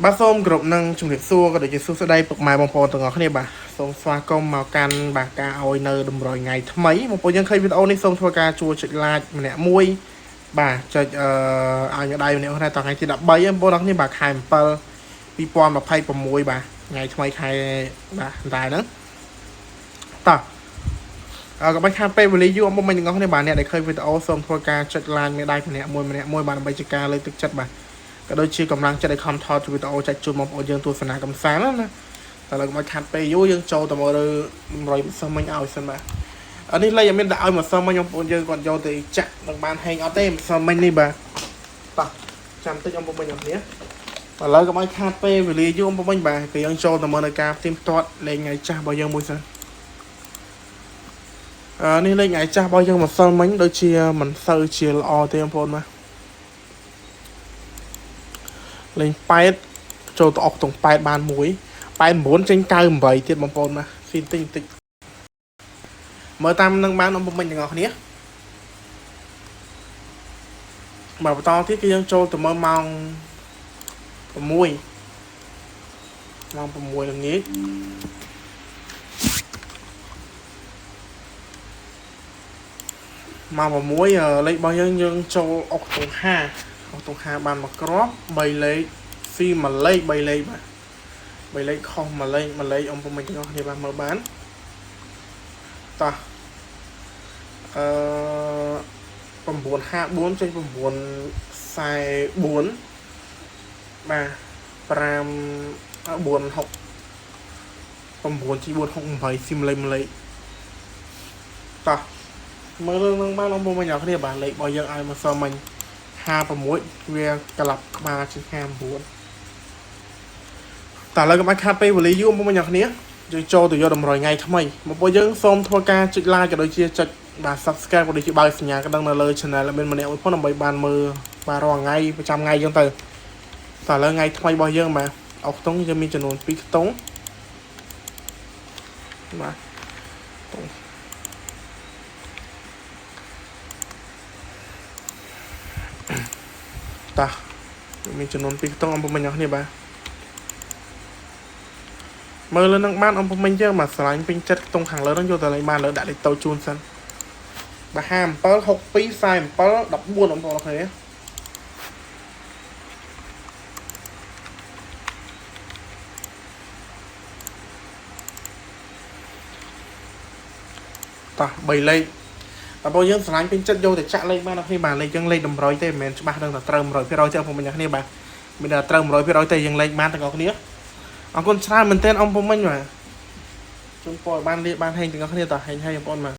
បាទសូមគោរពនឹងជំរាបសួរក៏ដូចជាសួស្តីពុកម៉ែបងប្អូនទាំងអស់គ្នាបាទសូមស្វាគមន៍មកកាន់បាទការឲ្យនៅតម្រុយថ្ងៃថ្មីបងប្អូនយើងឃើញវីដេអូនេះសូមធ្វើការជួយចុច like ម្នាក់មួយបាទចុចឲ្យដៃម្នាក់ដែរតថ្ងៃទី13បងប្អូនទាំងគ្នាបាទខែ7 2026បាទថ្ងៃថ្មីខែបាទតែហ្នឹងតោះអឺក៏បាច់ខាតពេលវេលាយូរបងប្អូនទាំងអស់គ្នាបាទអ្នកដែលឃើញវីដេអូសូមធ្វើការចុច like មេដៃម្នាក់មួយម្នាក់មួយបាទដើម្បីជាការលើកទឹកចិត្តបាទ ក៏ដូចជាកម្លាំងចិត្តឲ្យខំថតវីដេអូចែកជូនបងប្អូនយើងទស្សនាកំសាន្តណាតែឥឡូវកុំឲ្យខាត់ពេលយូរយើងចូលទៅមើល100ម្សិលមិញឲ្យសិនបាទអានេះលេខអត់មានដាក់ឲ្យម្សិលមិញបងប្អូនយើងគាត់យកទៅចាក់នឹងបានហេងអត់ទេម្សិលមិញនេះបាទតោះចាំតិចបងប្អូនយើងគ្នាឥឡូវកុំឲ្យខាតពេលវេលាយូរបងប្អូនបាទគឺយើងចូលទៅមើលនៅការផ្ទៀងផ្ទាត់លេខថ្ងៃចាស់របស់យើងមួយសិនអឺនេះលេខថ្ងៃចាស់របស់យើងម្សិលមិញដូចជាមិនសូវជាល្អទេបងប្អូនបាទ លេង8ចូលទៅអុកតុង8បានមួយ89ចេញ98ទៀតបងប្អូនណាស៊ីតិចតិចមើលតាមនឹងបានបងប្អូនទាំងអស់គ្នាបាទបន្តទៀតគឺយើងចូលទៅមើលម៉ោង6ម៉ោង6ល្ងាចម៉ោង6លេខរបស់យើងយើងចូលអុកតុង5អុកតុង5បានមួយគ្រាប់3លេខស៊ីមួយលេខ3លេខបាទ3លេខខុសមួយលេខមួយលេខអង្គពុំមិនទាំងអស់គ្នាបាទមើលបានតោះអឺ954ចេញ944បាទ5 4 6 9ជី4 6 8ស៊ីមួយលេខមួយលេខតោះមើលនឹងបានអង្គពុំមិនទាំងអស់គ្នាបាទលេខរបស់យើងឲ្យមកសមមិញ56វាក្លាប់ក្បាលជាង59តែឥឡូវកុំឲ្យខាតពេលវេលាយូរបងប្អូនអ្នកគ្នាយើងចូលទៅយកតម្រុយថ្ងៃថ្មីបងប្អូនយើងសូមធ្វើការចុច like ក៏ដូចជាចុចបាទ subscribe ក៏ដូចជាបើកសញ្ញាកណ្ដឹងនៅលើ channel ឲ្យមានម្នាក់មួយផងដើម្បីបានមើលបាទរាល់ថ្ងៃប្រចាំថ្ងៃអញ្ចឹងទៅតែឥឡូវថ្ងៃថ្មីរបស់យើងបាទអុកខ្ទង់យើងមានចំនួន2ខ្ទង់បាទខ្ទង់តោះមានចំនួន2ខ្ទង់បងប្អូនអ្នកគ្នាបាទមើលលើនឹងបានអំពមិញយើងមកស្រឡាញ់ពេញចិត្តខ្ទង់ខាងលើនឹងយកទៅលេងបានលើដាក់លេខតូចជូនសិនបាទ57 62 47 14បងប្អូនគ្នាតោះ3លេខបងប្អូនយើងស្រឡាញ់ពេញចិត្តយកទៅចាក់លេខបានអត់គ្នាបាទលេខយើងលេខតម្រុយទេមិនមែនច្បាស់ដឹងតែត្រូវ100%ទេបងប្អូនគ្នាបាទមានតែត្រូវ100%ទេយើងលេខបានទាំងអស់គ្នាអរគុណច្រើនមែនទែនអំពមិញបាទជូនពរឲ្យបានលៀបបានហេងទាំងអស់គ្នាតោះហេងហើយបងប្អូនបាទ